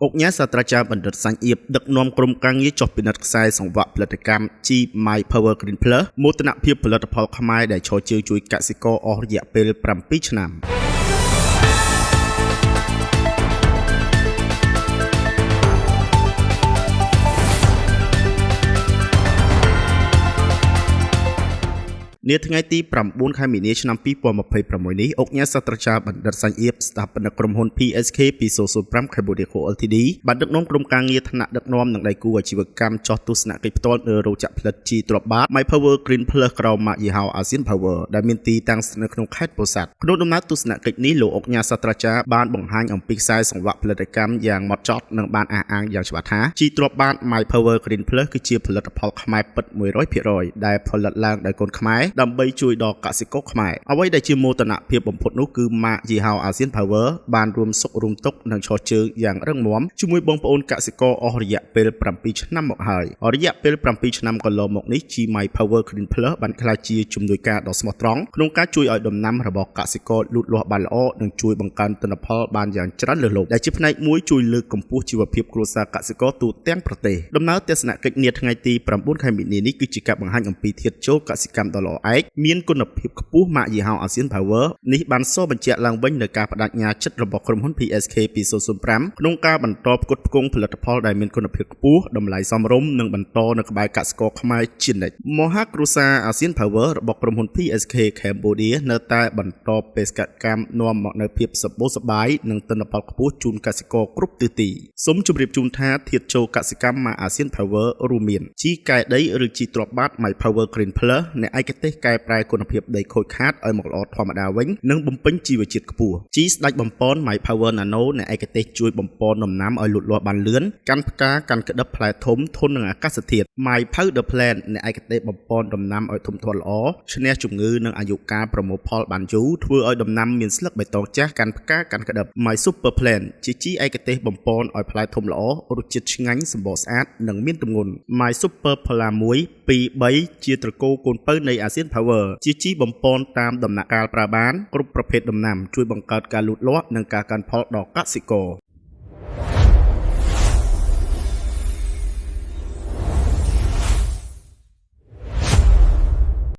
ឧកញ៉ាសាស្ត្រាចារ្យបណ្ឌិតសាញ់អៀបដឹកនាំក្រុមការងារចុះពិនិត្យខ្សែសង្វាក់ផលិតកម្ម ជី My Power Green Plus មោទនភាពផលិតផលខ្មែរដែលឈរជើងជួយកសិករអស់រយៈពេល7ឆ្នាំ។ នាថ្ងៃទី9ខែមីនាឆ្នាំ2026នេះឧកញ៉ាសាស្ត្រាចារ្យបណ្ឌិតសាញ់អៀបស្ថាបនិកក្រុមហ៊ុន PSK 2005 Cambodia Co Ltd បានដឹកនាំក្រុមការងារថ្នាក់ដឹកនាំនិងដៃគូអាជីវកម្មចុះទស្សនកិច្ចផ្ទាល់នៅរោងចក្រផលិតជីទ្រាប់បាត My Power Green Plus ក្រោមម៉ាកយីហោ ASEAN Power ដែលមានទីតាំងស្ថិតនៅក្នុងខេត្តពោធិ៍សាត់ក្នុងដំណើរទស្សនកិច្ចនេះលោកឧកញ៉ាសាស្ត្រាចារ្យបានបង្ហាញអំពីខ្សែសង្វាក់ផលិតកម្មយ៉ាងម៉ត់ចត់និងបានអះអាងយ៉ាងច្បាស់ថាជីទ្រាប់បាត My Power Green Plus គឺជាផលិតផលខ្មែរពិត100%ដែលផលិតឡើងដោយកូនខ្មែរដើម្បីជួយដល់កសិករខ្មែរអ្វីដែលជាមោទនភាពបំផុតនោះគឺម៉ាកយីហោ ASEAN Power បានរួមសុខរួមទុក្ខនិងឈរជើងយ៉ាងរឹងមាំជាមួយបងប្អូនកសិករអស់រយៈពេល7ឆ្នាំមកហើយរយៈពេល7ឆ្នាំកន្លងមកនេះ G My Power Green Plus បានក្លាយជាជំនួយការដ៏ស្មោះត្រង់ក្នុងការជួយឲ្យដំណាំរបស់កសិករលូតលាស់បានល្អនិងជួយបង្កើនទិន្នផលបានយ៉ាងច្រើនលើសលប់ដែលជាផ្នែកមួយជួយលើកកម្ពស់ជីវភាពគ្រួសារកសិករទូទាំងប្រទេសដំណើរទស្សនកិច្ចនាថ្ងៃទី9ខែមីនានេះគឺជាការបង្ហាញអំពីធាតុចូលកសិកម្មដ៏ល្អឯកមានគុណភាពខ្ពស់ម៉ាកយីហោ ASEAN Power នេះបានសបញ្ជាក់ឡើងវិញនូវការបដិញ្ញាចិត្តរបស់ក្រុមហ៊ុន PSK 2005ក្នុងការបន្តផ្គត់ផ្គង់ផលិតផលដែលមានគុណភាពខ្ពស់តម្លៃសមរម្យនិងបន្តនៅក្បែរកសិករខ្មែរជានិច្ចមហាគ្រួសារ ASEAN Power របស់ក្រុមហ៊ុន PSK Cambodia នៅតែបន្តបេសកកម្មនាំមកនូវភាពសម្បូរសប្បាយនិងទិន្នផលខ្ពស់ជូនកសិករគ្រប់ទិសទីសូមជម្រាបជូនថាធាតុចូលកសិកម្មម៉ាក ASEAN Power រួមមានជីកែដីឬជីទ្រាប់បាត My Power Green Plus អ្នកឯកទេសកែប្រែគុណភាពដីខូចខាតឲ្យមកល្អធម្មតាវិញនិងបំពេញជីវជាតិខ្ពស់ជីស្ដាច់បំពន់ My Power Nano អ្នកឯកទេសជួយបំពន់ដំណាំឲ្យលូតលាស់បានលឿនកាន់ផ្កាកាន់ក្តឹបផ្លែធំធន់នឹងអាកាសធាតុ My Powder Plant អ្នកឯកទេសបំពន់ដំណាំឲ្យធំធាត់ល្អឈ្នះជំងឺនិងអាយុកាលប្រមូលផលបានយូរធ្វើឲ្យដំណាំមានស្លឹកបៃតងចាស់កាន់ផ្កាកាន់ក្តឹប My Super Plant ជាជីឯកទេសបំពន់ឲ្យផ្លែធំល្អរសជាតិឆ្ងាញ់សម្បកស្អាតនិងមានទម្ងន់ My Super Pola 1 2 3ជាត្រកូលកូនពៅនៃ ASEAN Power ជាជីបំពន់តាមដំណាក់កាលប្រើបានគ្រប់ប្រភេទដំណាំជួយបង្កើតការលូតលាស់និងការកើនផលដល់កសិករ។